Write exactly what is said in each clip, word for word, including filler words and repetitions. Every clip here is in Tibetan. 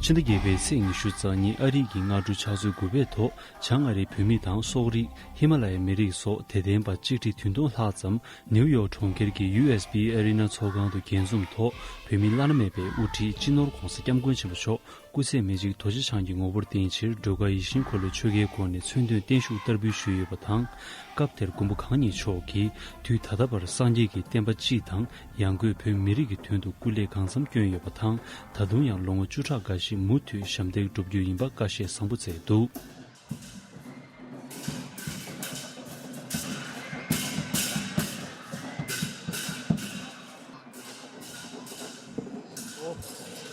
ཕྱི་ཟླ་བརྒྱད་པའི་ཚེས་ཉི་ཤུ་རྩ་གཉིས་ཨ་རིའི་གི་སྔ་དྲོ་ཕྱག་ཚོད་དགུ་པའི་ཐོག་བྱང་ཨ་རིའི་བོད་མི་དང་སོག་རིགས། ཧི་མ་ལ་ཡའི་མི་རིགས་སོགས་དད་ལྡན་པ་གཅིག་ཁྲི་བདུན་སྟོང་ལྷག་ཙམ་ནིའུ་ཡོག་གྲོང་ཁྱེར་གྱི་ཡུ་ཨེས་བི་ཨེ་རི་ན་ཚོགས་ཁང་དུ་རྒྱས་འཛོམས་ཐོག་བོད་མི་བླ་ན་མེད་པའི་དབུ་ཁྲིད་སྤྱི་ནོར་༧གོང་ས་༧སྐྱབས་མགོན་ཆེན་པོ་མཆོག་སྐུ་ཚེ་མི་འཇིག་རྡོ་རྗེ་འཆང་གི་ངོ་བོར་བརྟེན་ཕྱིར་སྒྲོལ་དཀར་ཡིད་བཞིན་འཁོར་ལོ་ཆོ་གའི་སྒོ་ནས་མཚོན་དོན་བརྟན་བཞུགས་བསྟར་འབུལ་ཞུས་ཡོད་པ་དང་། སྐབས་དེར་མགོན་པོ་གང་ཉིད་མཆོག་གིས་དུས་ད་ལྟ་བར་སངས་རྒྱས་ཀྱི་བསྟན་པ་སྤྱི་དང་ཡང་སྒོས་བོད་མི་རིགས་ཀྱི་དོན་དུ་སྐུ་ལས་གང་འཚམ་བསྐྱོན་ཡོད་པ་དང་། ད་དུང་ཡང་ལོ་ངོ་བཅུ་ཕྲག་འགའ་ཞིག་མུ་མཐུད་ཞབས་འདེགས་སྒྲུབ་རྒྱུ་ཡིན་པ་བཀའ་བཤད་བཟང་པོ་མཛད་འདུག།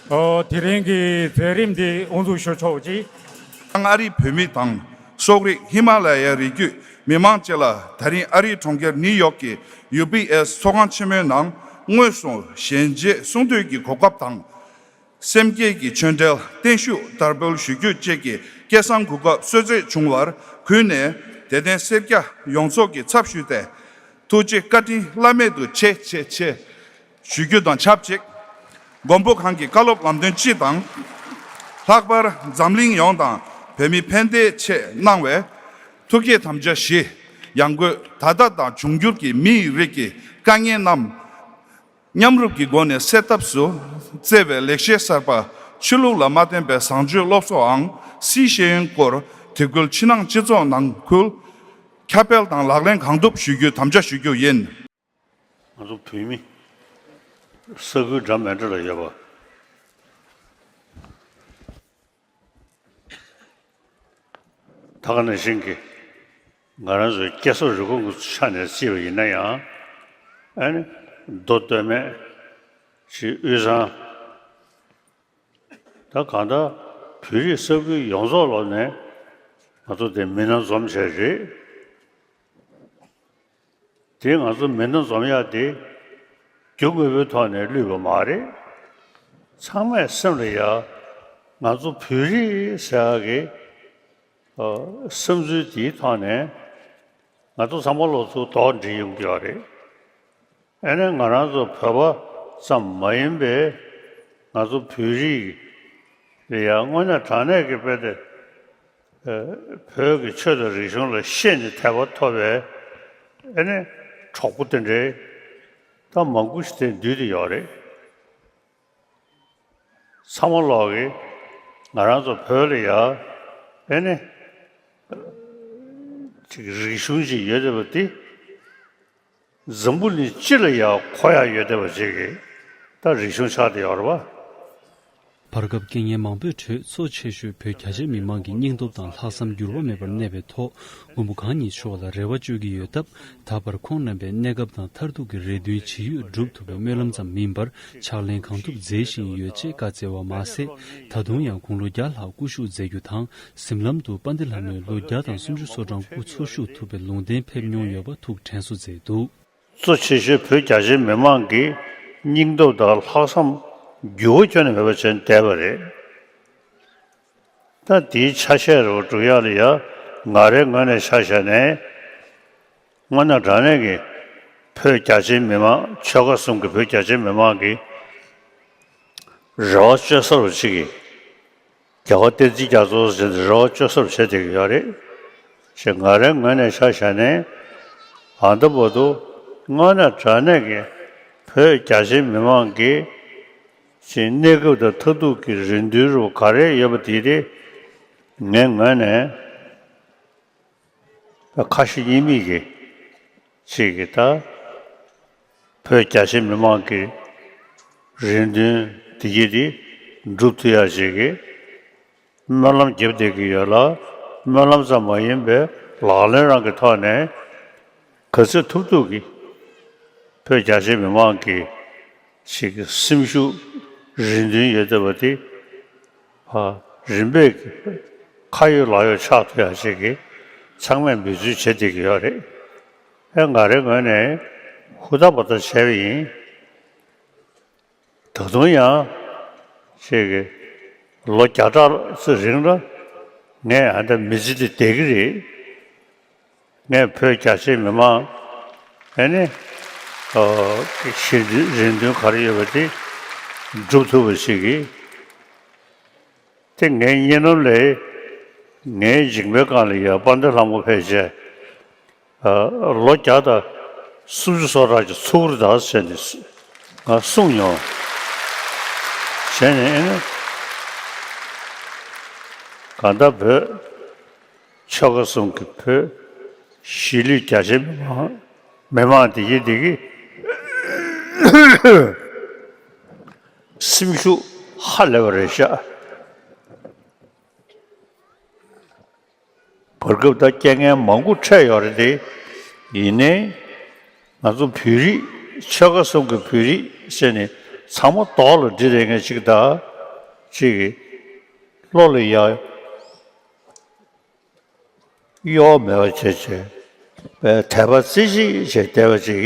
ཨོ། དེ་རིང་གི་མཛད་རིམ་འདི་དབུ་འཛུགས་ཞུ་ཆོག་ཅིག། ཨ་རིའི་བོད་མི་དང་སོག་རིགས་ཧི་མ་ལ་ཡའི་རི་རྒྱུད་མི་མང་བཅས་ལ་ད་རིང་ཨ་རིའི་གྲོང་ཁྱེར་ནིའུ་ཡོག་གི་ཡུ་བི་ཨེས་ཚོགས་ཁང་ཆེན་མོའི་ནང་དངོས་སུ་ཞལ་མཇལ་གསུང་གྲོས་ཀྱི་གོ་སྐབས་དང་། སེམས་བསྐྱེད་ཀྱི་ཆོས་འབྲེལ་བརྟན་བཞུགས་བསྟར་འབུལ་ཞུ་རྒྱུ་བཅས་ཀྱི་སྐལ་བཟང་གོ་སྐབས་གསོལ་སྩལ་བྱུང་བར་གུས་ནས་དད་ལྡན་སེར་སྐྱ་ཡོངས་རྫོགས་ཀྱི་ཚབ་ཞུས་ཏེ། ཐུགས་རྗེ་བཀའ་དྲིན་བླ་མེད་དུ་ཆེ་ཆེ་ཆེ་ཞུ་རྒྱུ་དང་ཆབས་ཅིག། མགོན་པོ་གང་གི་བཀའ་སློབ་ལམ་སྟོན་སྤྱི་དང་། ལྷག་པར་འཛམ་གླིང་ཡོངས་དང་བོད་མི་ཕན་བདེའི་ཆེད་གནང་བའི་ཐུགས་བསྐྱེད་དམ་བཅའ་བཞི། ཡང་སྒོས་ད་ལྟ་དང་འབྱུང་འགྱུར་གྱི་མིའི་རིགས་ཀྱི་དཀའ་ངལ་རྣམས་མཉམ་རུབ་ཀྱི་སྒོ་ནས་སེལ་ཐབས་སུ་བརྩེ་བའི་ལེགས་བཤད་གསར་པ། ཆོས་ལུགས་ལ་མ་བརྟེན་པའི་བཟང་སྤྱོད་སློབ་གསོའམ་སྲིད་ཤེས་ཡོན་སྐོར་དེ་ཁུལ་ཕྱི་ནང་སྤྱི་ཚོགས་ནང་ཁུལ་ཁྱབ་སྤེལ་དང་ལག་ལེན་གང་ཐུབ་ཞུ་རྒྱུའི་དམ་བཅའ་ཞུ་རྒྱུ་ཡིན། ང་ཚོ་བོད་མི་ས་ཁུལ་འདྲ་མི་འདྲ་ལ་ཡོད་པ། ད་ག་ནང་བཞིན་གྱི་ང་རང་ཚོའི་སྐྱེས་ས་རུས་ཁུངས་ཀྱི་ཆ་ནས་བརྩིས་པ་ཡིན་ན་ཡང་། ཨ་ནི་མདོ་སྟོད་སྨད་ཀྱི་དབུས་གཙང་། ད་གང་ལྟར་བོད་རིགས་ས་ཁུལ་ཡོངས་རྫོགས་ལོག་ནས་ང་ཚོ་དེ་མི་སྣ་འཛོམས་བྱས་རེད། དེ་ང་ཚོ་མི་སྣ་འཛོམས་ཡག་དེ་རྒྱུ་དངོས་པོའི་ཐོག་ནས་བསླུས་པ་མ་རེད། ཚང་མས་སེམས་ལ་ཡ་ང་ཚོ་བོད་རིགས་ཟེར་ཡག་གི་ཨ་བསམ་ཚུལ་དེའི་ཐོག་ནས་ང་ཚོ་ཚང་མ་ལོ་ཚོ་དོགས་འདྲི་ཡོང་གི་ཡོད་རེད། ཨ་ནི་ང་རང་ཚོ་བོད་པ་ཙམ་མ་ཡིན་པའི་ང་ཚོ་བོད་རིགས་ལ་ཡང་དངོས་གནས་དྲང་གནས་ཀྱི་དཔེ་དེ་ཨ་བོད་ཀྱི་ཆོས་དང་རིག་གཞུང་ལ་ཤེས་ནས་དད་པ་ཐོབ་པའི་ཨ་ནི་གྲོགས་པོ་དེ་འདྲའི་ད་མང་པོ་ཞིག་དེ་འདུས་ཏེ་ཡོད་རེད། ཚང་མ་ལོག་གིས་ང་རང་ཚོ་བོད་ལ་ཡ་ཨེ་ནི་ཅིག་རིག་གཞུང་ཅིག་ཡོད་བསྡད་པ་དེ་འཛམ་བུ་གླིང་སྤྱི་ལ་ཡ་གོ་ཡ་ཡོད་བསྡད་པ་ཅིག་གི་ད་རིག་གཞུང་ཆགས་བསྡད་ཡོད་རེད་པ། བར་སྐབས་རྐྱེན་ངན་མང་པོའི་ཁྲོད་གཙོ་ཆེ་ཤོས་བོད་རྒྱ་ཆེ་མི་མང་གི་སྙིང་སྟོབས་དང་ལྷག་བསམ་འགྱུར་བ་མེད་པར་གནས་པའི་ཐོག་མགོན་པོ་གང་ཉིད་མཆོག་ལ་རེ་བ་བཅོལ་གྱི་ཡོད་སྟབས། ད་བར་ཁོང་རྣམ་པའི་གནས་སྐབས་དང་མཐར་ཐུག་གི་རེ་འདུན་ཇི་ཡོད་སྒྲུབ་ཐུབ་པའི་སྨོན་ལམ་ཙམ་མིན་པར་ཕྱག་ལེན་གང་ཐུབ་མཛད་བཞིན་ཡོད་ཅེས་བཀའ་སྩལ་བ་མ་ཟད། ད་དུང་ཡང་དགུང་ལོ་བརྒྱ་ལྷག་སྐུ་བཞུགས་མཛད་རྒྱུ་དང་། གཟིམ་ལམ་དུ་དཔལ་ལྡན་ལྷ་མོས་ལོ་བརྒྱ་དང་སུམ་ཅུ་སོ་གྲངས་སྐུ་འཚོ་བཞུགས་ཐུབ་པའི་ལུང་བསྟན་ཕེབས་མྱོང་ཡོད་པ་ཐུགས་དྲན་གསོ་མཛད་འདུག། གཙོ་ཆེ་ཤོས་བོད་རྒྱ་ཆེའི་མི་མང་གི་སྙིང་སྟོབས་དང་ལྷག་བསམ་འགྱུར་བ་ཁྱོན་ནས་མེད་པ་བྱས་བསྡད་པ་རེད། ད་དེའི་ཆ་ཤས་རེ་བ་སྒྲུབ་ཡག་ལ་ཡ་ང་རའི་ངོས་ནས་ཆ་བཞག་ནས་དངོས་གནས་དྲང་གནས་ཀྱི་བོད་རྒྱ་ཆེའི་མི་མང་ཆོལ་ཁ་གསུམ་གྱི་བོད་རྒྱ་ཆེའི་མི་མང་གི་རེ་བ་བཅོལ་ས་རུ་ཅིག་གིས་རྒྱལ་བ་བསྟན་འཛིན་རྒྱ་མཚོ་ཟེར་ཏེ་རེ་བ་བཅོལ་ས་རུ་བྱེད་བསྡད་ཀྱི་ཡོད་རེད། ཞེས་ང་རའི་ངོས་ནས་ཆ་བཞག་ནས་ཨ་ད་བར་དུ་དངོས་གནས་དྲང་གནས་ཀྱི་བོད་རྒྱ་ཆེའི་མི་མང་གི་ཅིག་གནས་སྐབས་དང་མཐར་ཐུག་གི་རེ་འདུན་རུ་ག་རེ་ཡོད་པ་དེ་དེ་ངའི་ངོས་ནས་ད་ཁ་ཞེ་གཉིས་མེད་ཀྱི་ཅིག་གི་ད་བོད་རྒྱ་ཆེ་མི་མང་གི་རེ་འདུན་དེ་གྱིས་དེ་འགྲུབ་ཐུབ་ཡ་ཅིག་གི་སྨོན་ལམ་རྒྱབ་བསྡད་ཀྱི་ཡོད་ལ། སྨོན་ལམ་ཙམ་མ་ཡིན་པའི་ལག་ལེན་རང་གི་ཐོག་ནས་ག་ཚོད་ཐུབ་ཐུབ་ཀྱིས་བོད་རྒྱ་ཆེ་མི་མང་གི་ཞིག་གི་སེམས་ཤུགས་རེ་འདུན་ཡོད་བསྡད་པ་དེ་ཨ་རིམ་པས་ཁ་ཡོད་ལག་ཡོད་ཆགས་ཐུབ་ཡ་ཞིག་གི་ཚང་མས་འབད་བརྩོན་བྱེད་བསྡད་ཀྱི་ཡོད་རེད། ཨེ་ང་རའི་ངོས་ནས་ཧུར་ཐག་འབད་ཐག་བྱས་པ་ཡིན། ད་དུང་ཡང་ཞིག་གི་ལོ་བརྒྱ་ཕྲག་ཙམ་རིང་ལ་ངས་ཨ་ད་མི་ཚེ་འདི་བསྡད་ཀྱི་རེད། ངས་བོད་རྒྱ་ཆེའི་མི་མང་ཨེ་ནི་ཨོ་གི་ཞེ་འདུན་རེ་འདུན་ག་རེ་ཡོད་པ་དེ་སྒྲུབ་ཐུབ་པ་ཞིག་གི་ དེ་ངའི་གཉིད་ལམ་ལས་ངའི་མཇིང་པའི་སྒང་ལ་ཡ་དཔལ་ལྡན་ལྷ་མོ་ཕལ་ཆེར་ལོ་བརྒྱ་དང་སུམ་ཅུ་སོ་གྲངས་ཀྱི་ཚུགས་རེད་ད་ཟེར་ནས་ང་གསུངས་མྱོང་། བྱས་ནས་ཨེ་ནི་གང་ལྟར་བོད་ཆོལ་ཁ་གསུམ་གྱི་བོད་གཞིས་ལུས་རྒྱ་ཆེ་མི་མང་མི་མང་དེ་གི་དེ་གི་སེམས་ཤུགས་ཧ་ལས་པ་རེད་ཤག་བར་སྐབས་ད་རྐྱེན་ངན་མང་པོ་འཕྲད་ཡོད་རེད་དེ། ཡིན་ནའི་ང་ཚོ་བོད་རིགས་ཆོལ་ཁ་གསུམ་གྱི་བོད་རིགས་ཟེར་ནས་ཚང་མ་རྡོག་ལ་སྒྲིལ་རེ་ངས་ཅིག་ད་ཅིག་གི་བློ་ལ་ཡ་གཡོ་བ་མེད་པ་བྱས་བྱས་དད་པ་རྩེ་གཅིག་བྱས་བསྡད་པ་ཅིག་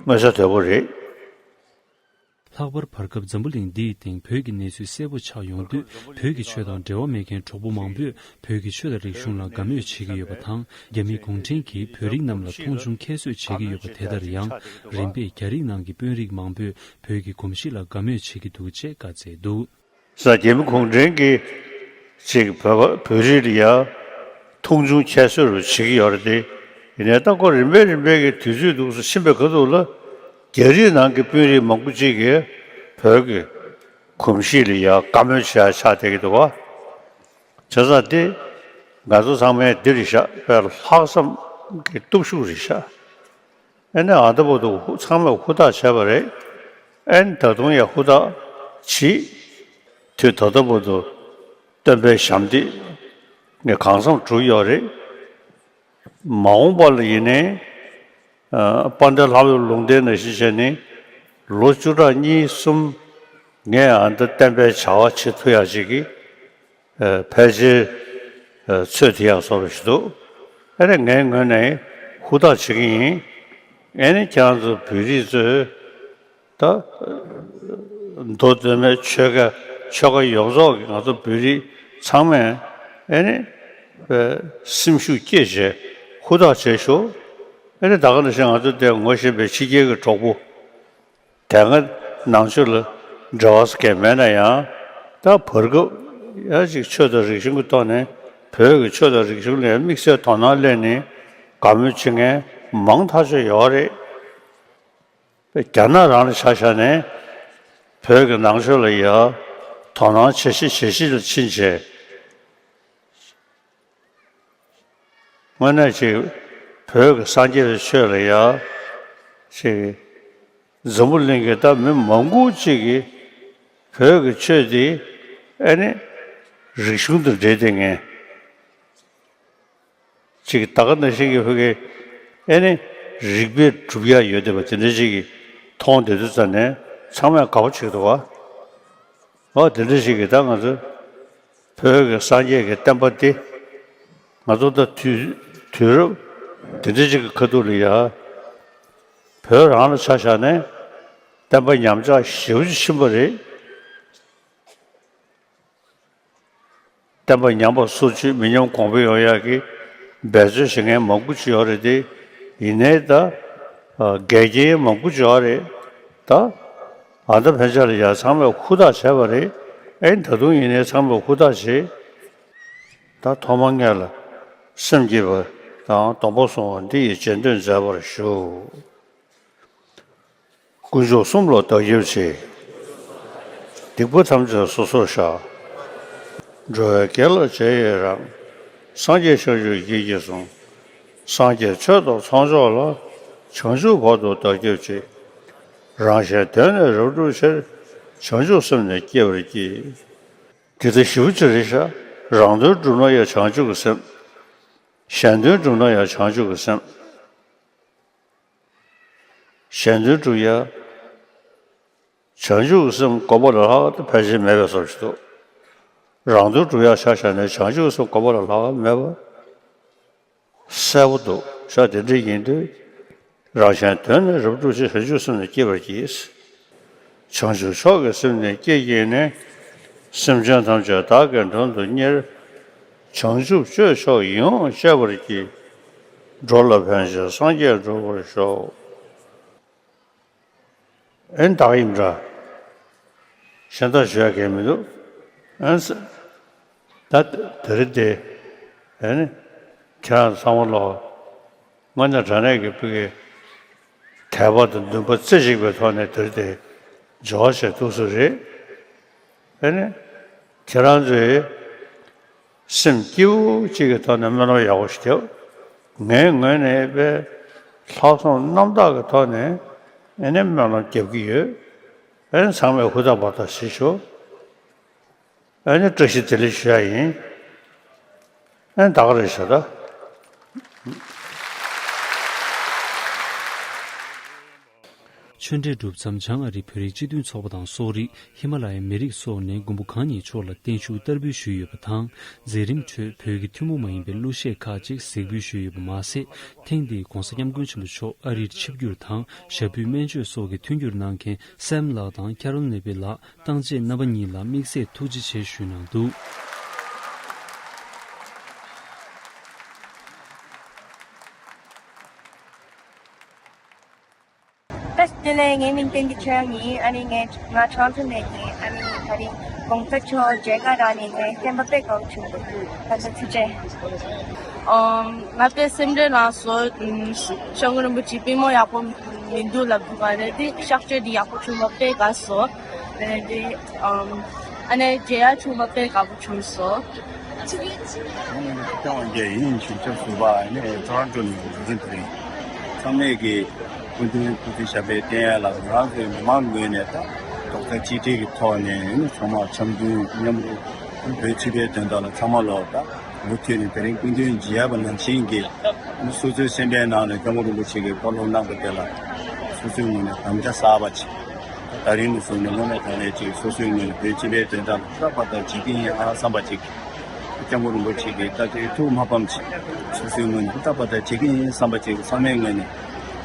མངོན་གསལ་དོད་པོ་རེད། ལྷག་པར་བར་སྐབས་འཛམ་བུ་གླིང་འདིའི་སྟེང་བོད་ཀྱི་གནས་ཚུལ་གསལ་པོ་ཆགས་ཡོང་དུས། བོད་ཀྱི་ཆོས་དང་འབྲེལ་བ་མེད་མཁན་གྲོགས་པོ་མང་པོས་བོད་ཀྱི་ཆོས་དང་རིག་གཞུང་ལ་དགའ་མོས་བྱེད་ཀྱི་ཡོད་པ་དང་། རྒྱ་མི་གུང་ཁྲན་གྱིས་བོད་རིགས་རྣམས་ལ་མཐོང་ཆུང་ཁྱད་གསོད་བྱེད་ཀྱི་ཡོད་པ་དེ་ལྟར་ཡང་། རིམ་པས་རྒྱ་རིགས་ནང་གི་དཔོན་རིགས་མང་པོས་བོད་ཀྱི་གོམས་གཤིས་ལ་དགའ་མོས་བྱེད་ཀྱི་འདུག་ཅེས་བཀའ་སྩལ་འདུག། ས་རྒྱ་མི་གུང་ཁྲན་གྱིས་ཅིག་བོད་པ་བོད་རིགས་ལ་ཡ་མཐོང་ཆུང་ཁྱད་གསོད་རུ་བྱེད་ཀྱི་ཡོད་རེད་དེ། ཡིན་ནའི་ད་ཁོ་རིམ་པས་རིམ་པས་ཀྱི་དུས་ཚོད་འདུག་སེ་ཕྱིན་པའི་ཁ་ཐུག་ལ་རྒྱ་རིགས་ནང་གི་དཔོན་རིགས་མང་པོ་ཅིག་གིས་བོད་ཀྱི་གོམས་གཤིས་ལ་ཡ་བཀའ་མོལ་བྱེད་ཡ་ཆགས་བསྡད་ཀྱི་འདུག་བ། བྱས་ཙང་དེ་ང་ཚོ་ཚང་མས་འདི་རེད་ཤག་དཔེ་ལྷག་བསམ་གྱི་སྟོབས་ཤུགས་རེད་ཤག་ཨེ་ནས་ཨ་ད་བར་དུ་ཚང་མས་ཧུར་ཐག་བྱས་པ་རེད། ཨེ་ནས་ད་དུང་ཡང་ཧུར་ཐག་བྱེད། དུས་ད་ལྟ་བར་དུ་སྟོན་པའི་ཞབས་འདེགས་ངས་གང་འཚམ་གྲུབ་ཡོད་རེད། མ་འོངས་པ་ལ་ཡིན་ནའི་དཔལ་ལྡན་ལྷ་མོའི་ལུང་བསྟན་ནང་བཞིན་བྱས་ནས་ལོ་བཅུ་ཕྲག་གཉིས་གསུམ་ངས་ཨ་ད་བསྟན་པའི་བྱ་བ་བྱེད་ཐུབ་ཡག་ཅིག་གི་ཕལ་ཆེར་ཚོད་ཐིག་ཡག་བཟོ་འདྲ་ཞིག་འདུག་ཨེ་ནས་ངའི་ངོས་ནས་ཧུར་ཐག་བྱེད་ཀྱི་ཡིན། ཨེ་ནས་ཁྱེད་རང་ཚོ་བོད་རིགས་ཚོས་ད་མདོ་སྟོད་སྨད་ཆོལ་ཁ་ཆོལ་ཁ་ཡོངས་རྫོགས་ཀྱི་ང་ཚོ་བོད་རིགས་ཚང་མས་ཨེ་ནས་སེམས་ཤུགས་བསྐྱེད་བྱས་ཧུར་ཐག་བྱེད་ཤོག་ཨེ་ནས་ད་ག་ནང་བཞིན་ང་ཚོ་འདིར་ངོ་ཤེས་པའི་ཕྱི་རྒྱལ་གྱི་གྲོགས་པོ། དེ་སྔ་ནང་ཆོས་ལ་འབྲེལ་བ་གང་མེད་ན་ཡང་། ད་བར་སྐབས་ཡ་གཅིག་ཆོས་དང་རིག་གཞུང་གི་ཐོག་ནས་བོད་ཀྱི་ཆོས་དང་རིག་གཞུང་ལ་དམིགས་བསལ་དོ་སྣང་སླེབས་ནས་དགའ་མོས་བྱེད་མཁན་མང་ཐག་ཆོད་ཡོད་རེད། རྒྱ་ནག་རང་ལ་ཆ་བཞག་ནས་བོད་ཀྱི་ནང་ཆོས་ལ་ཡ་དོ་སྣང་བྱེད་གཞི་བྱེད་གཞི་ལ་ཕྱིན་བྱས། དངོས་གནས་ཅིག་བོད་ཀྱི་སངས་རྒྱས་པའི་ཆོས་ལ་ཡ་ཅིག་འཛམ་བུ་གླིང་གི་ད་མི་མང་པོ་ཅིག་གིས་བོད་ཀྱི་ཆོས་འདི་ཨེ་ནི་རིག་གཞུང་དང་འབྲེལ་བསྡད་མཁན་ཅིག་ད་ག་ནང་བཞིན་གྱི་བོད་ཀྱི་ཨེ་ནི་རིག་པའི་སྒྲུབ་ཡ་ཡོད་བསྡད་པ་དེ་འདྲ་ཅིག་གིས་མཐོང་བསྡད་དུས་ཙམ་ནས་ཚང་མས་དགའ་པོ་བྱེད་ཀྱི་འདུག་བ། འོ་དེ་འདྲ་ཞིག་གིས་ད་ང་ཚོ་བོད་ཀྱི་སངས་རྒྱས་ཀྱི་བསྟན་པ་འདི་ང་ཚོ་ད་དུས་དུས་རབས་དེ་འདྲ་ཞིག་གི་ཁ་ཐུག་ལ་ཡ་བོད་རང་ལ་ཆ་བཞག་ནས་བསྟན་པ་ཉམས་ཆག་ཞེ་པོ་ཅིག་ཕྱིན་པ་རེད། བསྟན་པ་ཉམས་པ་སོར་ཆུད་མི་ཉམས་གོང་འཕེལ་ཡོང་ཡག་གི་འབད་རྩོལ་བྱེད་མཁན་མང་པོ་ཅིག་ཡོད་རེད་དེ། ཡིན་ནའི་ད་འགལ་རྐྱེན་མང་པོ་ཅིག་ཡོད་རེད་ད། ཨ་ད་ཕན་ཆད་ལ་ཡ་ཚང་མས་ཧུར་ཐག་བྱས་པ་རེད། ཨེ་ད་དུང་ཡིན་ནའི་ཚང་མས་ཧུར་ཐག་བྱེད། ད་ཐོག་མར་ངེད་ལ་སེམས་བསྐྱེད་པ་དང་སྡོམ་པ་སྲུང་བ་འདི་ཡི་རྗེས་ཟློས་མཛད་པར་ཞུ། དཀོན་མཆོག་གསུམ་ལ་བདག་སྐྱབས་མཆི། སྡིག་པ་ཐམས་ཅད་སོ་སོར་བཤགས། འགྲོ་བའི་དགེ་ལ་རྗེས་ཡི་རང་། སངས་རྒྱས་བྱང་ཆུབ་ཡིད་ཀྱིས་བཟུང་། སངས་རྒྱས་ཆོས་དང་ཚོགས་མཆོག་ལ། བྱང་ཆུབ་བར་དུ་བདག་སྐྱབས་མཆི། རང་གཞན་དོན་ནི་རབ་བསྒྲུབ་ཕྱིར། བྱང་ཆུབ་སེམས་ནི་བསྐྱེད་པར་བགྱི། འདི་ལྟ་ཞེ་པོ་ཅིག་རེད་ཤག་རང་དོན་སྒྲུབ་ན་ཡང་བྱང་ཆུབ་ཀྱི་སེམས། གཞན་དོན་སྒྲུབ་ན་ཡང་བྱང་ཆུབ་ཀྱི་སེམས། གཞན་དོན་སྒྲུབ་ཡ། བྱང་ཆུབ་ཀྱི་སེམས་བསྒོམ་པ་ལས་ལྷག་ཏུ་ཕལ་ཆེར་མེད་པའི་བཟོ་ཞིག་འདུག་རང་དོན་སྒྲུབ་ཡ་ཆ་བཞག་ནས་བྱང་ཆུབ་ཀྱི་སེམས་བསྒོམ་པ་ལས་ལྷག་མེད་པ་གསལ་པོ་འདུག་ཤག་དེ་འདྲ་ཡིན་དུས། རང་གཞན་དོན་ནི་རབ་བསྒྲུབ་ཕྱིར། བྱང་ཆུབ་སེམས་ནི་བསྐྱེད་པར་བགྱི། བྱང་ཆུབ་མཆོག་གི་སེམས་ནི་བསྐྱེད་བགྱིས་ནས། སེམས་ཅན་ཐམས་ཅད་བདག་གིས་མགྲོན་དུ་གཉེར། བྱང་ཆུབ་སྤྱོད་མཆོག་ཡིད་འོང་སྤྱད་པར་བགྱི། འགྲོ་ལ་ཕན་ཕྱིར་སངས་རྒྱས་འགྲུབ་པར་ཤོག་ཨེ་ནི་ད་ག་ཡིན་འདྲ། གཞན་དག་ཞུ་ཡ་གང་མི་འདུག་ཨེ་ནི་ས་ ད་དེ་རིང་དེ་ཨེ་ནི་ཁྱེད་རང་ཚང་མ་ལོ་དངོས་གནས་དྲང་གནས་ཀྱི་ཕ་གི་དད་པ་དང་འདུན་པ་རྩེ་གཅིག་པའི་ཐོག་ནས་དེ་རིང་དེ་འབྱོར་བ་བྱས་ཐུག་ས་རེད། ཨེ་ནི་ཁྱེད་རང་ཚོས་སེམས་སྐྱིད་པོ་གཅིག་གི་ཐོག་ནས་སྨོན་ལམ་ཡག་པོ་ཞིག་རྒྱབ། ངའི་ངོས་ནས་དཔེ་ལྷག་བསམ་རྣམ་དག་གི་ཐོག་ནས་ཨེ་ནི་སྨོན་ལམ་རྒྱབ་ཀྱི་ཡོད། ཨེ་ནི་ཚང་མས་ཧུར་ཐག་འབད་ཐག་བྱེད་ཤོག། ཨེ་ནི་བཀྲ་ཤིས་བདེ་ལེགས་ཞུ་ཡ་ཡིན། ཨེ་ནི་ད་ག་རེ་ཞུ་ད། ཆོས་འབྲེལ་གྲུབ་མཚམས་བྱང་ཨ་རིའི་བོད་རིགས་སྤྱི་མཐུན་ཚོགས་པ་དང་སོག་རིགས། ཧི་མ་ལ་ཡའི་མི་རིགས་སོགས་ནས་མགོན་པོ་གང་ཉིད་མཆོག་ལ་བརྟན་བཞུགས་བསྟར་འབུལ་ཞུས་ཡོད་པ་དང་། མཛད་རིམ་ཁྲོད་བོད་ཀྱི་ཐུན་མོང་མ་ཡིན་པའི་གླུ་གཞས་ཁག་ཅིག་གཟིགས་འབུལ་ཞུས་ཡོད་པ་མ་ཟད། ཐེངས་འདིའི་༧གོང་ས་༧སྐྱབས་མགོན་ཆེན་པོ་མཆོག་ཨ་རིར་ཆིབས་བསྒྱུར་དང་ཞབས་པུས་སྨན་བཅོས་སོགས་ཀྱི་མཐུན་འགྱུར་གནང་མཁན་སེམ་ལགས་དང་ཁེ་རོལ་ནེ་པི་ལགས་རྟེན་བཅས་རྣམ་པ་གཉིས་ལ་དམིགས་བསལ་ཐུགས་རྗེ་ཆེ་ཞུས་གནང་འདུག། བཀྲ་ཤིས་བདེ་ལེགས། ངའི་མིང་བསྟན་འཛིན་ཆོས་དབྱངས་ཡིན། ཨ་ནི་ངས་ང་ཊོ་རོན་ཊོ་ནས་ཡིན། ཨ་ནི་ད་རིང་༧གོང་ས་མཆོག་མཇལ་ཁ་རག་ནས་ངའི་སེམས་པ་དཔེ་དགའ་བོ་བྱུང་འདུག། ད་ལྟ་ཚུལ་ཁྲིམས། ཨམ། ང་དཔེ་སེམས་ཁྲལ་ལངས་སོང་། ཨམ། སྐྱབས་མགོན་རིན་པོ་ཆེ་པུས་མོ་ཡག་པོ་མི་འདུག་ལབ་འདུག་ག་རེད་དེ། གཤག་བཅོས་འདི་ཡག་པོ་བྱུང་བ་དཔེ་དགའ་སོང་། དེ་ནས་དེ་ཨམ། ཨ་ནི་མཇལ་ཡག་བྱུང་བ་དཔེ་དགའ་པོ་བྱུང་སོང་། ང་ནི་ཐུབ་བསྟན་དབང་རྒྱལ་ཡིན། ཕྱིན་ཆད་བཟོད་པ་ནི་ཊོ་རོན་ཊོ་ནས་འཛིན་དུ་རིང་། ཚང་མས་ཀྱི་སྐུ་མདུན་སྐུ་ཚེ་ཞབས་པད་བརྟན་ཡ་ལ་ང་རང་ཚོའི་མི་མང་ངོས་ནས་ད་རྡོག་རྩ་གཅིག་སྒྲིལ་གྱི་ཐོག་ནས་ཚང་མ་འཆམ་མཐུན་མཉམ་རུབ་བོད་སྤྱི་པའི་དོན་དག་ལ་ཚང་མ་ལོ་ད་མུ་མཐུད་ནས་དེ་རིང་སྐུ་མདུན་མཇལ་བ་ནང་བཞིན་གྱི་སོ་སོའི་སེམས་པའི་ནང་ནས་སྐྱབས་མགོན་རིན་པོ་ཆེ་གིས་བཀའ་སློབ་གནང་པ་དེ་ལ་སོ་སོའི་ངོས་ནས་དམ་བཅའ་གསར་པ་ཅིག། ད་རིང་ནས་བཟུང་ནས་དངོས་གནས་དྲང་གནས་ཅིག་སོ་སོའི་ངོས་ནས་བོད་སྤྱི་པའི་དོན་དག་ལ་ཏག་ཏག་བྱེད་ཀྱི་ཡིན་ཨ་བསམ་པ་ཅིག། སྐྱབས་མགོན་རིན་པོ་ཆེ་གིས་ད་ལྟའི་ཐུགས་མ་ཕམ་ཅིག་སོ་སོའི་ངོས་ནས་ཏག་ཏག་བྱེད་ཀྱི་ཡིན་བསམ་པ་ཅིག་ཚང་མའི་ངོས་ནས་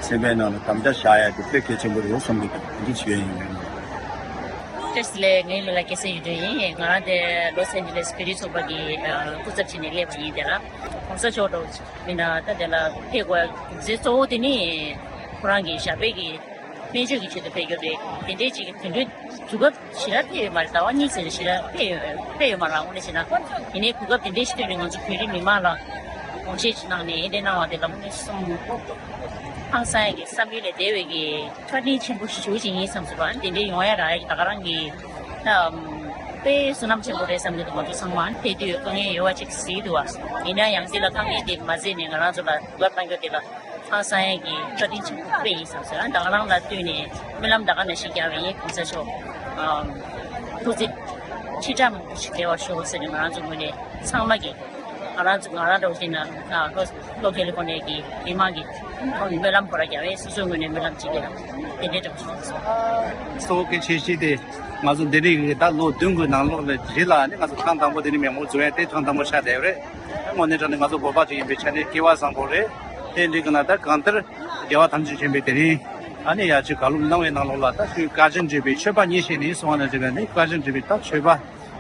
སེམས་པའི་ནང་ལ་དམ་བཅའ་བཞག་ཡ་དེ་དཔེ་གལ་ཆེན་པོ་རེད་བསམ་གྱི་འདུག། འདི་ཞུ་ཡ་ཡིན། བཀྲ་ཤིས་བདེ་ལེགས། ངའི་མིང་ལ་སྐལ་བཟང་ཡིད་སྒྲོན་ཡིན། ང་རང་དེ་ལོ་སེན་ཇི་ལེས་བོད་རིགས་ཚོགས་པ་གི་སྐུ་ཚབ་བྱས་ནས་སླེབས་པ་ཡིན། དེ་ལ་༧གོང་ས་མཆོག་འགྲོ་མི་ན་ད་དེ་ལ་ཕེབས་དགོས་རྒྱུ་མཚན་གཙོ་བོ་དེ་ནི་ཁོ་རང་གི་ཞབས་པད་ཀྱི་སྨན་བཅོས་ཀྱི་ཆེད་དུ་ཕེབས་རྒྱུ་རེད། དེ་འདྲའི་ཅིག་དེ་འདྲའི་དུས་སྐབས་ཞེ་དྲག་ཕེབས་ཡོད་མ་རེད། ཟླ་བ་གཉིས་ཙམ་ཞེ་དྲག་ཕེབས་ཡོད་ཕེབས་ཡོད་མ་རེད། དངོས་གནས་བྱས་ན་ཡིན་ནའི་གོ་སྐབས་དེ་འདྲའི་ཞིག་ཐོན་ནས་ང་ཚོ་བོད་རིགས་མི་མང་ལ་དགོངས་བཞེས་ཅིག་གནང་ནས་དེ་གནང་བ་དེ་ལ་དངོས་གནས་སོང་ཧང་སང་ཡ་གི་བསམ་ཡུལ་ལས་འདས་པའི་གི་བཀའ་དྲིན་ཆེན་པོ་ཞེ་པོ་ཅིག་ཡིན་བསམ་སོང་བ། དེ་འདྲའི་ཡོང་ཡ་རག་ཡ་གི་ད་ག་རང་གི་ད་དཔེ་བསོད་ནམས་ཆེན་པོ་རེད་བསམ་གི་འདུག། ང་ཚོ་ཚང་མ་ཕེབས་དུས་དཀའ་ངལ་ཡོད་པ་ཅིག་གཟིགས་འདུག་བ། ཡིན་ན་ཡང་དེ་ལ་དཀའ་ངལ་དེ་མ་བརྩིས་ནས་ང་རང་ཚོ་ལ་གོ་སྐབས་གནང་རྒྱུ་དེ་ལ་ཧང་སང་ཡ་གི་བཀའ་དྲིན་ཆེན་པོ་དཔེ་ཡིན་བསམ་སོང་། ད་ག་རང་ལ་བསྟུན་ནས་སྨོན་ལམ་ད་ག་ནང་བཞིན་རྒྱག་པ་ཡིན། གོང་ས་མཆོག་ཨམ་ཐུགས་རྗེ་ཆེ་དྲགས་མང་པོ་ཞིག་བདེ་བར་ཤོག་ཟེར་ནས་ང་རང་ཚོ་ངོས་ནས་ཚང་མ་གི་ང་རང་ཚོ་ང་རང་འདྲ་བོ་ཞིག་ན་ལྷོ་ལྷོ་ཁེ་ལི་ཧྥོ་ནི་ཡ་གི་མི་མང་གི་ཁོང་གི་སྨོན་ལམ་ཁོ་ར་རྒྱག་པས་སོ་སོའི་ངོས་ནས་སྨོན་ལམ་བྱེད་ཀྱི་རེད། དེ་འདྲའི་འདྲ་བོ་ཞིག་སོང་། གཙོ་བོ་གལ་ཆེ་ཤོས་དེ་ང་ཚོ་འདི་རིགས་ཀྱི་ད་ལོ་བདུན་གྱི་ནང་ལོགས་ལ་རྗེས་ལ་ནི་ང་ཚོ་ཐེངས་དང་པོ་དེ་ནི་མེ་མོ་འཛུལ་ཡ་དེ་ཐེངས་དང་པོ་ཆགས་བསྡད་ཡོད་རེད། དངོས་གནས་དྲང་གནས་ང་ཚོ་བོད་པ་ཅིག་ཡིན་པའི་ཆ་ནས་སྐལ་བ་བཟང་པོ་རེད། དེ་འགྲིག་གི་ན་ད་གང་ལྟར་རྒྱལ་བ་ཐམས་ཅད་མཁྱེན་པའི་དེ་རིང་ཨ་ནི་ཡ་ཅིག་བཀའ་སློབ་གནང་བའི་ནང་ལོགས་ལ་ད་ཞུ་བཀའ་དྲིན་དྲན་པའི་མཆོད་པ་ཉེར་བཞི་ནས་གསུང་བ་ནང་བཞིན་ནི་བཀའ་དྲིན་དྲན་པའི་ད་མཆོད་པ་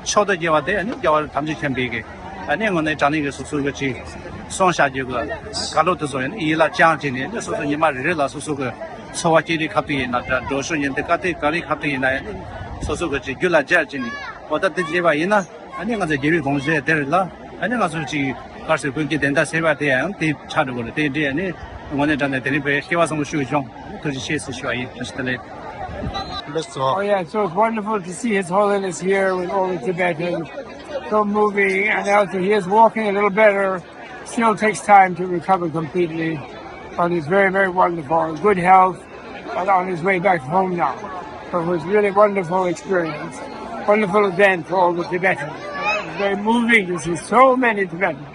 མཆོག་ཏུ་གྱུར་པ་དེ་ཨ་ནི་རྒྱལ་བ་ཐམས་ཅད་མཁྱེན་པའི་གི་ཨ་ནི་དངོས་གནས་དྲང་གནས་ཀྱི་སོ་སོ་གི་ཅིག་གསུང་བཤད་རྒྱུ་གི་བཀའ་སློབ་དེ་ཚོ་ཡང་ནི་ཡིད་ལ་བཅངས་བྱས་ནས་ནི་སོ་སོ་ཉི་མ་རེ་རེ་ལ་སོ་སོ་གི་འཚོ་བ་སྐྱེལ་རིགས་ཁ་ཐུག་ཡིན་ན་འདྲ། འགྲོ་ཕྱོགས་ཡིན་དེ་དཀའ་སྡུག་ག་རེ་ཁ་ཐུག་ཡིན་ན་ཡང་ནི་སོ་སོ་གི་ཅིག་རྒྱུད་ལ་འཇགས་བྱས་ནས་འོ་ད་དེ་བྱས་པ་ཡིན་ན། ཨ་ནི་ང་ཚོ་དགེ་བའི་དགོངས་བཞེད་དེ་རེད་ལ། ཨ་ནི་ང་ཚོ་ཅིག་གར་སོགས་ཀུན་གྱི་བདེན་མཐའ་གསལ་བ་དེ་ཡང་དེ་ཆགས་འགྲོ་གི་རེད། དེ་འདྲའི་ཨ་ནི་དངོས་གནས་དྲང་གནས་དེ་རིང་དཔེ་སྐལ་བ་བཟང་པོ་ཞིག་བྱུང་། ཐུགས་རྗེ་ཆེ་ཟེར་ཞུ་བ་ཡིན། བཀྲ་ཤིས་བདེ་ལེགས། Let's go. Oh, yeah, so it's wonderful to see His Holiness here with all the Tibetans. So moving, and also he is walking a little better. Still takes time to recover completely, but it's very, very wonderful. Good health, but on his way back home now. So it was really wonderful experience, wonderful event for all the Tibetans. It's very moving to see so many Tibetans.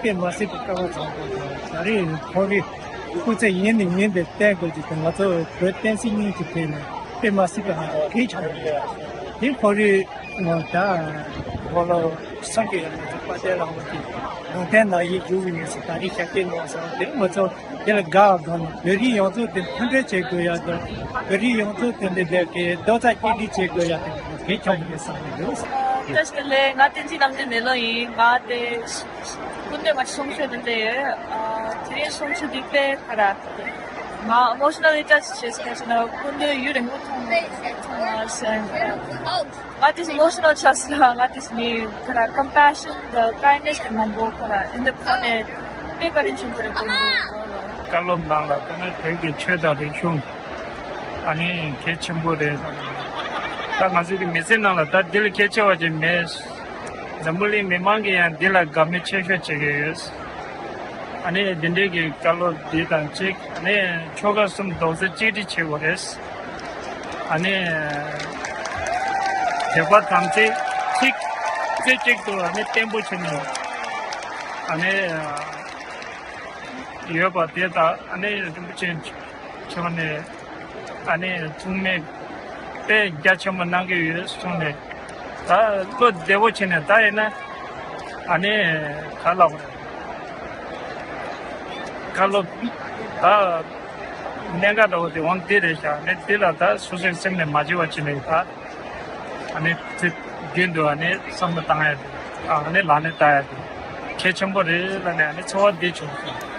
དཔེ་མ་སྲིད་པའི་སྐལ་བ་བཟང་པོ་དང་ད་རེས་ཁོང་གི་སྐུ་ཚེ་ཡུན་ནས་ཡུན་དུ་བརྟན་དགོས་ཀྱི་དང་ང་ཚོ་བོད་བསྟན་སྲིད་གཉིས་ཀྱི་ཐད་ནས་དཔེ་མ་སྲིད་པའི་ཧ་ཅང་གལ་ཆེན་པོ་རེད། དེ་ཁོང་རེད། ད་ཁོ་ལོ་སངས་རྒྱས་ཡང་ང་ཚོ་དཔལ་ལྡན་ལྷ་མོ་གི་ལུང་བསྟན་ནང་ཡིག་བསྒྱུར་བའི་ངོས་སུ་ད་རེས་ཞབས་སྐྱེལ་གནང་སོང་། དེ་ང་ཚོ་དེ་ལ་དགའ་བ་དགའ་ནས་བོད་རིགས་ཡོངས་རྫོགས་དེ་མཐུན་སྒྲིལ་བྱེད་དགོས་ཡ་དང་བོད་རིགས་ཡོངས་རྫོགས་དེ་འདི་འདེགས་ཀྱི་རྡོག་རྩ་གཅིག་སྒྲིལ་བྱེད་དགོས་ཡ་དེ་གལ་ཆེན་པོ་རེད་བསམ་གྱི་འདུག། བཀྲ་ཤིས་བདེ་ལེགས། ང་བསྟན་འཛིན་རྣམ་རྒྱལ་མེ་ལོང་ཡིན། ང་དེ་སྐུ་མདུན་ང་གསུང་ཆོས་དེ་འདྲ་ཡོད། ཨ་དེ་རིང་གསུང་ཆོས་འདི་དཔེ་ག་རེ་ང་ཨི་མོ་ཤི་ནལ་ཨི་ཊ་ཆི་བྱས་སོང་ཟེར་ན་སྐུ་མདུན་ཡུན་རིང་པོ་མཐོང་མཐོང་ ང་དེ་emotional ཆགས་སོང་། ང་དེ་ནི་ཁོ་ར་compassion, the kindness གི་མང་པོ་ཁོ་ར་འདི་ཕོ་ནས་དཔེ་བཀའ་དྲིན་ཆེན་པོ་རེད་དགོངས་འདུག་བཀའ་སློབ་ནང་ལ་ཁོ་ན་བོད་ཀྱི་ཆོས་དང་རིག་གཞུང་ཨ་ནི་གལ་ཆེན་པོ་རེད། ད་ང་ཚོའི་གི་མི་ཚེ་ནང་ལ་ད་འདི་ལས་གལ་ཆེ་བ་ཅིག་མེད། འཛམ་བུ་གླིང་མི་མང་གིས་ཡང་འདི་ལ་དགའ་མོས་ཆེ་ཤོས་བྱེད་ཀྱི་ཡོད། ཨ་ནི་འདི་འདྲའི་གི་བཀའ་སློབ་འདི་དང་གཅིག་ཨ་ནི་ཆོལ་ཁ་གསུམ་རྡོག་རྩ་གཅིག་སྒྲིལ་བྱེད་དགོས་རེད། ཨ་ནི་བོད་པ་དམ་ཚིག་གཅིག་རྩེ་གཅིག་ཏུ་ཨ་ནི་བརྟན་པོ་བྱས་ནས་ཨ་ནི་ཡོད་པ་དེ་དག་ཨ་ནི་རིན་པོ་ཆེ་མཆོག་ནས་ཨ་ནི་ཐུགས་སྨོན་དཔེ་རྒྱ་ཆེན་པོ་གནང་གི་ཡོད་གསུངས་ནས། ད་བློ་བདེ་བོ་བྱས་ནས་ད་ཡིན་ན་ཨ་ནི་ག་ལབ་དགོས་རེད། བཀའ་སློབ་ད་གནད་འགག་འདྲ་བོ་དེ་འོང་འདི་རེད་ཤག་ནས་འདི་ལ་ད་སོ་སོའི་སེམས་ནས་མ་བརྗེད་པ་བྱས་ནས་ད་ཨ་ནི་དེ་རྒྱུན་དུ་ཨ་ནི་བསམ་བློ་བཏང་ཡ་དེ་ཨ་ནི་ལག་ལེན་བསྟར་ཡ་དེ་གལ་ཆེན་པོ་རེད་ལབ་ནས་ཨ་ནི་ཚོར་བ་འདི་བྱུང་སོང་།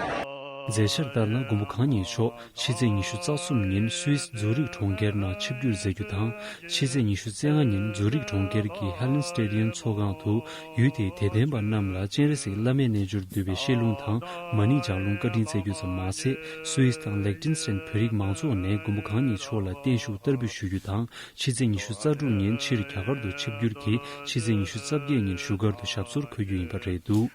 མཛད་འཆར་ལྟར་ན་མགོན་པོ་གང་ཉིད་མཆོག་ཕྱི་ཚེས་ཉི་ཤུ་རྩ་གསུམ་ཉིན་སུད་སི་ཛུ་རིག་གྲོང་ཁྱེར་ནང་ཆིབས་བསྒྱུར་མཛད་རྒྱུ་དང་། ཕྱི་ཚེས་ཉི་ཤུ་རྩ་ལྔ་ཉིན་ཛུ་རིག་གྲོང་ཁྱེར་གྱི་ཧ་ལན་སི་ཊེ་ཌི་ཡམ་ཚོགས་ཁང་དུ་ཡུལ་དེའི་དད་ལྡན་པ་རྣམས་ལ་སྤྱན་རས་གཟིགས་བླ་མའི་རྣལ་འབྱོར་འདུས་པའི་བཤད་ལུང་དང་མ་ཎི་ལྗགས་ལུང་བཀའ་དྲིན་སྩལ་རྒྱུ་ཙམ་མ་ཟད། སུད་སི་དང་ལེག་ཏིན་སི་ཊན་བོད་རིགས་མང་ཚོགས་ནས་མགོན་པོ་གང་ཉིད་མཆོག་ལ་བརྟན་བཞུགས་བསྟར་འབུལ་ཞུ་རྒྱུ་དང་། ཕྱི་ཚེས་ཉི་ཤུ་རྩ་དྲུག་ཉིན་ཕྱིར་རྒྱ་གར་དུ་ཆིབས་བསྒྱུར་གྱིས་ཕྱི་ཚེས་ཉི་ཤུ་རྩ་བརྒྱད་ཉིན་བཞུགས་སྒར་དུ་ཞབས་སོར་འཁོད་རྒྱུ་ཡིན་པ་རེད་འདུག